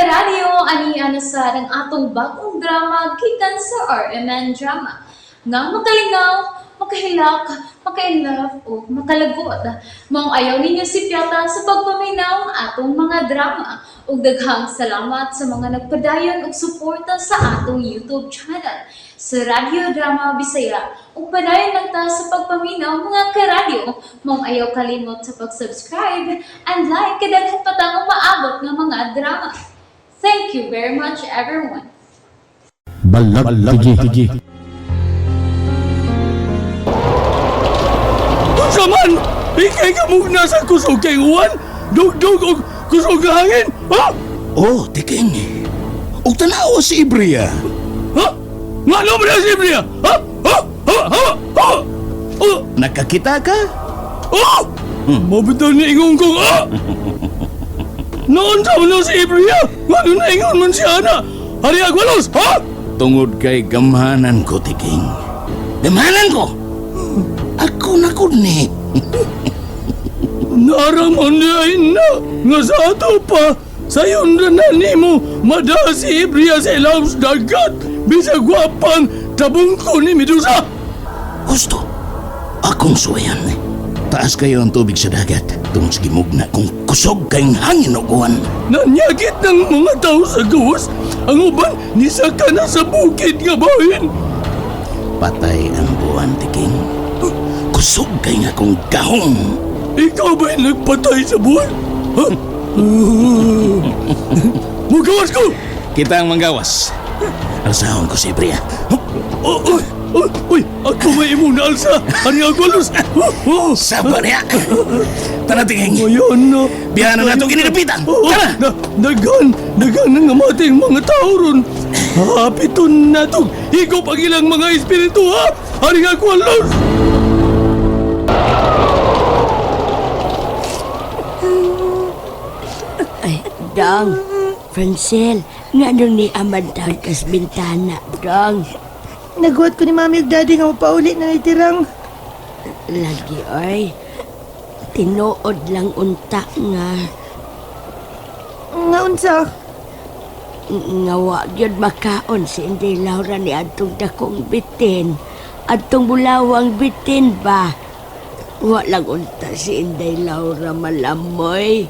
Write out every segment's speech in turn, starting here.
Karadyo, ani na sad ang atong bagong drama gikan sa RMN Drama. Nga makalingaw, makahilak, maka-inlove o makalagot. Maong ayaw ninyo sipyata sa pagpaminaw ang atong mga drama. Ug daghang salamat sa mga nagpadayon og suporta sa atong YouTube channel sa Radyo Drama Bisaya. Ug padayon lang ta sa pagpaminaw, mga karadyo. Maong ayaw kalimot sa pag-subscribe and like kay daghan pa tang umaabot nga mga drama. Thank you very much, everyone. Balag TG. Unsa man? Ikay kamugna sa kusog kay uwan? Dugdug og kusog nga hangin? Ha? Oh, tiking. Og tanawa si Ibria. Ha? Ngano man si Ibria? Ha? Ha? Ha? Ha? Ha? Oh! Nakakita ka? Oh! Mabitaw ni ingon kong ah! Noon sa man si Ibria? Ngano na ingon man siya na? Hari Agwalos, ha? Tungod kay gamhanan ko, tiking. Gamhanan ko! Ako na ko ni. Naraman niya ay na nga sa ato pa sayon na na nimo mada si Ibria sa ilawom sa dagat bisag gwapang tabong ko ni Medusa. Gusto. Akong suwayan. Taas kayo ang tubig sa dagat. Tungod sa gimugna kung kusog kayong hangin o uwan. Nanyagit ng mga tao sa gawas ang uban nisaka na sa bukid nga bahin. Patay ang buwan, tiking. Kusog kay nga akong gahong. Ikaw ba'y nagpatay sa buwan? Ha? Mugawas ko! Kita ang manggawas. Alsahon ko si Ibria. Oh, oh, oh, uy, ako may imong naalsa. Ari Agwalos. Oh, oh. Saba niya! Tara, tiking. Ngayon na. Biyahan na nato ginilapitan. Oo, Tara! na, daghan, daghan ng amating mga tao ron. Hapiton na to. Higop ang ilang mga espiritu, ha? Haring Aqualos! Ay, Dong. Francel, nga nung ni Amantag kas bintana, Dong. Naguhat ko ni mami ug daddy nga mapauli na nitirang. Lagi, oy. Tinuod lang unta nga. Nga unsa? Nga wa gyud makaon si Inday Laura ni adtong dakong bitin. Adtong bulawang bitin ba? Wa lang unta si Inday Laura malamoy.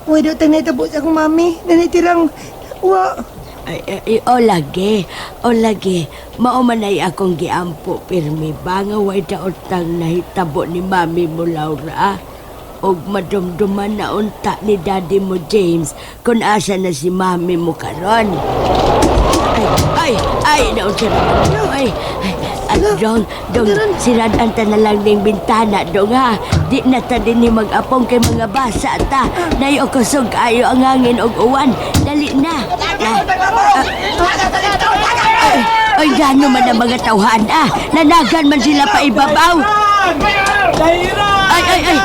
Wa daw tang nahitabo sa akong mami na nitirang. Wa. Ay, ay, o lagi, o lagi, mao man ay akong giampo pirmi ba nga way daotang nahitabo ni mami mo Laura? Og madumduman na unta ni daddy mo James kung asa na si mami mo karon. Ay, ay, ay, naunsa naman daw, ay, ay, at dong, dong, siradan ta na lang ning bintana, dong ha. Di na ta din ni mag-apong kay mga basa ta. Nayo kusog ayo ang hangin og uwan. Dali na. Ay, ay, gano man ang mga tawhan ah. Nanagan man sila pa ibabaw. Ay, ay, ay.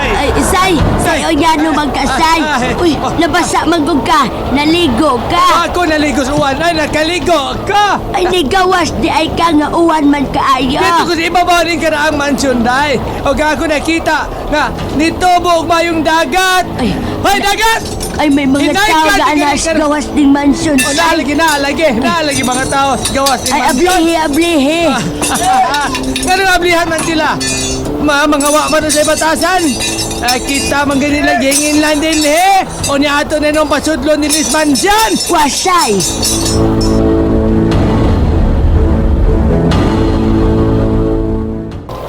Ay, Isay, say, oy, gano man ka, Say. Uy, nabasa man gud ka. Naligo ka. Ako naligo sa uwan. Ay, nakaligo ka! Ay, nigawas di ay ka nga uwan man kaayo. Dito ko sa ibabaw rin karaang mansyon, day. O ako nakita nga nitubo og mayong dagat. Ay. Ay, dagat! Ay, may mga Inay tao ka, nga tingin anas ka- gawas ding mansyon. O, naalagi, naalagi. Naalagi mga tao. Gawas ni Ay, mansyon. ablihe, ablihe. Ganun ablihan man sila. Ma, mga wa man sa batasan. Ay, kita man ganila gingin lang din, he. O niya ato na nung pasudlo ni Liz Mansyon. Wasay.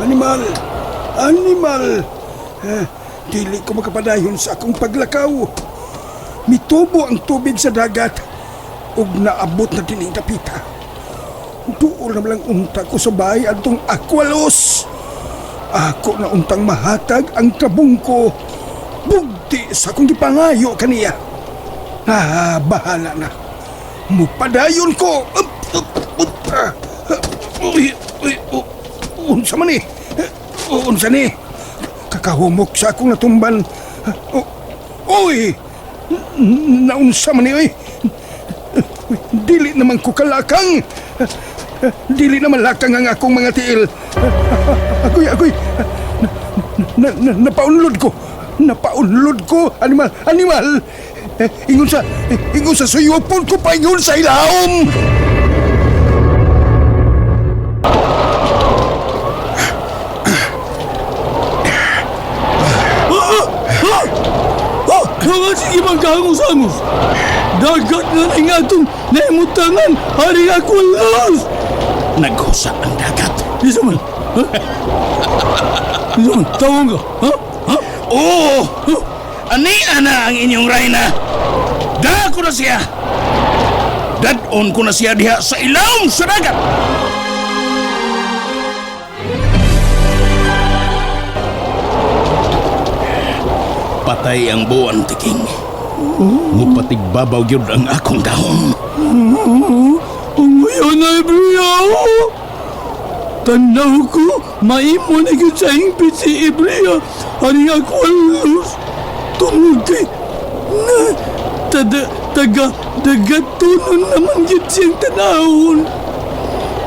Animal! Animal! Eh, dili ko makapadayon sa akong paglakaw. Mitubo ang tubig sa dagat ug naabot na dining dapita. Duol na lang unta ko sa bahay adtong Aqualos. Ako na untang mahatag ang tabong ko. Bugti sa akong gipangayo kaniya. Ah, bahala na. Mupadayon ko. Up, up, up, ah. Uy, uy, unsa man ni? Unsa ni? Kakahumok sa akong natumban. Uy! Naunsa man ni, uy? Uy, dili naman ko kalakang. Dili naman lakang ang akong mga tiil. Agoy, agoy. Napaunlod ko. Napaunlod ko, animal, animal. Eh, ingon sa suyupon ko paingon sa ilawom. Ah! Mga sige magkahangos-hangos! Dagat na ning atong naimutangan, hari ako los! Naghusa ang dagat. Isa man! Ha? Isa man, tawang ka! Ha? Ha? Oo! Ani ana ang inyong rayna. Da ko na siya. Dadon ko na siya diha sa ilawom sa dagat. Patay ang buwan, Tiking. Mupatig babaw gyud ang akong gahom. Ang ngayon ay Ibria! Tanaw ko, maimo na gyud sa hingpit si Ibria. Hari ako alos. Tungod kay na tada, taga dagatunon naman gyud siyang tanahon.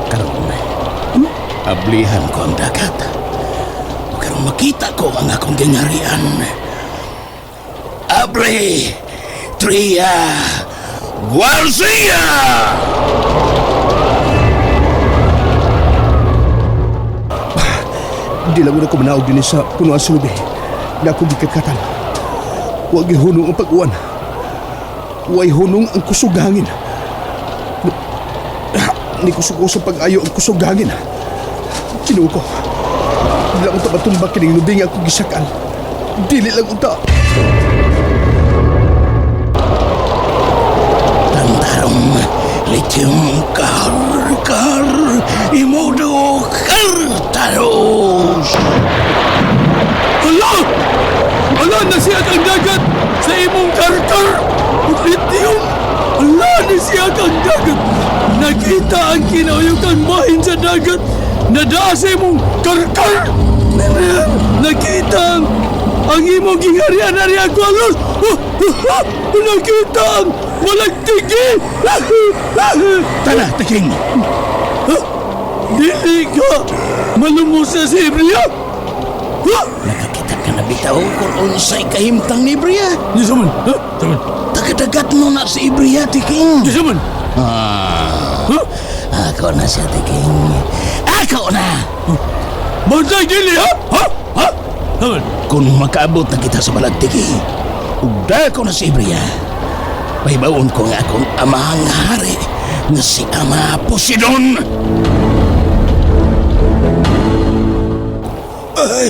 Karon, ablihan ko ang dagat. O karon makita ko ang akong gingarian. Abre! Tria! Guardia! Di lang ko manaog din sa punuan sa lubi. Na akong gikatkatan. Huwag hunong ang pag-uwan. Huwag hunong ang kusog hangin. Ni kusog ko sa pag-ayo ang kusog hangin. Kinuha ko. Di lang unta matumbak kining lubi nga akong gisakan. Dili lang unta. Tantarom, lithium, kar, kar, imodo, kartaros! Ala! Ala na siya ang dagat sa imong karkar! Ug lithium! Ala na siya ang dagat! Nakita ang kinauyukan bahin sa dagat! Nadaa sa imong karkar! Nakita ang imong gingharian ari ang alos! Nakita ang walang tigi! Tara, Tiking! Dili ka! Malumos na si Ibria! Ha? Nakakita ka na bitaw kung unsay kahimtang ni Ibria. Di sa man! Ha? Sa man! Tagadagat mo na si Ibria, Tiking! Di sa man! Ah, Ha? ako na siya, Tiking. Ako na! Bantay dili ha? Ha? Ha? Saman. Kung makaabot na kita sa balagtiki, ugda ko na si Ibria. Pahibawon ko nga akong amang hari nga si Ama Posidon. Ay,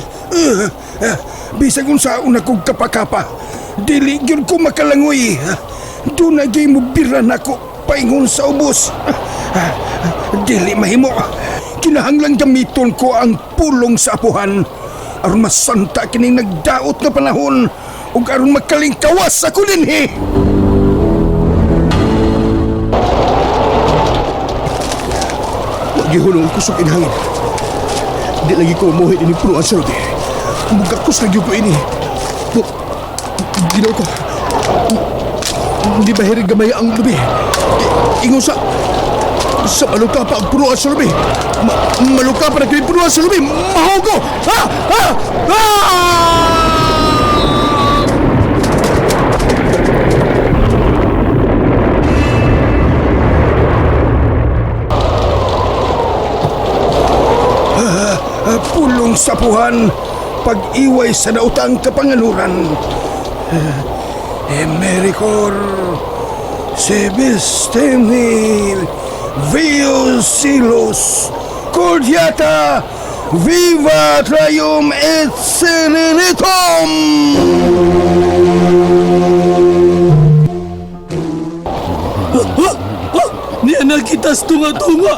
bisag unsaon akong kapakapa, dili gyud ko makalangoy. Doon na gyud mo bira nako paingon sa ubos. Dili mahimo. Kinahanglan gamiton ko ang pulong sa apuhan aron masanta kining nagdaot nga panahon ug aron makalingkawas ako dinhi. Gihulong kusog inhangin. Di lagi ko mamuhi ini punuan sa lubi. Mugakos lagi ko ini. Ginaw ko. Hindi ba hirig gamay ang lubi? Ingon sa maluka pa ang punuan sa lubi. Maluka pa na kini punuan sa lubi. Mahugo! Ha! Ha! Ha! Pulong sapuhan, pag-iway sa dautang kapanganuran. Emericor, Sebesteni, Vio Silos, Cordiata, Viva Trium et Serenitum! Ha? Ha? Niya nakita sa tunga-tunga.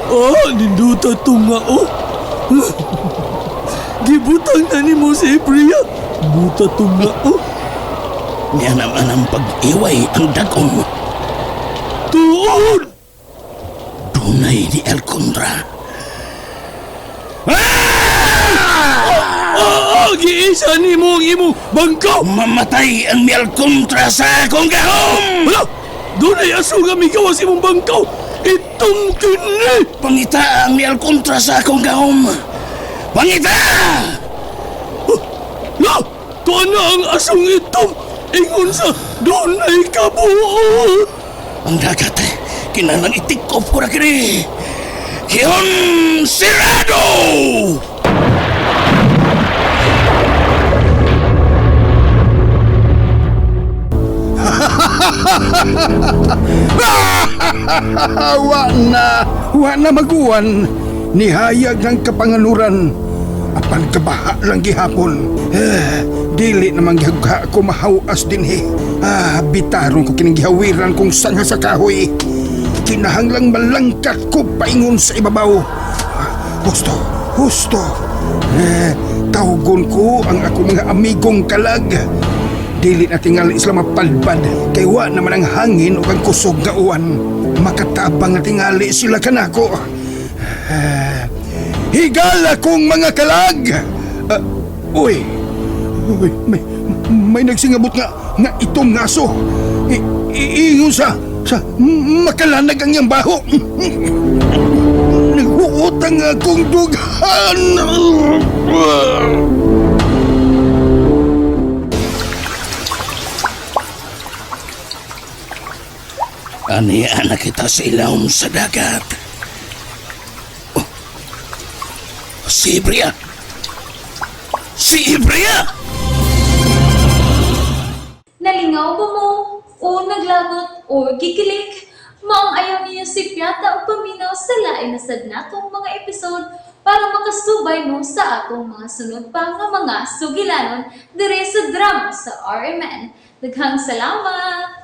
Oh, ninduta tunga oh. Gibutang na ni mo si Ibria. Buta tunga oh. Niya naman ang pag-iway ang dagom. Tuon! Dunay ni El Contra. Ah, giisa ni mo ang imong bangkaw. Mamatay ang Miel Contra sa akong gahom! Wala! Doon ay aso nga migawas imong bangkaw. Itong kini! Pangita ang Miel Contra sa akong gahom! Pangita! La! Tuan na ang asong itom. Ingon sa dunay kabuot. Ang dagat, kinahanglan itikop ko na kini. Kion Sirado! Wa na, wa na maguwan. Nihayag ng kapanganuran. Apan kabaha lang gihapon. Eh, dili namang gihagha ko mahawas dinhi. Ah, bitaron ko kining gihawiran kung sanga sa kahoy. Kinahanglang malangkat ko paingon sa ibabaw. Ah, husto, husto. Eh, tawgon ko ang ako mga amigong kalag. Dili na tingali sila mapadpad kay wa naman ang hangin ug ang kusog nga uwan. Makatabang na tingali sila kanako. Eh, Higala kong mga kalag! Ah, uy, uy, may nagsingabot nga nga itom nga aso. Ingon sa makalanag ang iyang baho. Naghuot ang akong dughan. Ani anak kita sa ilawom sa dagat. Oh, si Ibria! Si Ibria! Nalingaw ba mo? O naglagot o gikilig? Maong ayaw niyo si Piata o paminaw sa lain na sad natong mga episode para makasubay mo sa atong mga sunod pa nga mga sugilanon dire sa drama sa RMN. Daghang salamat!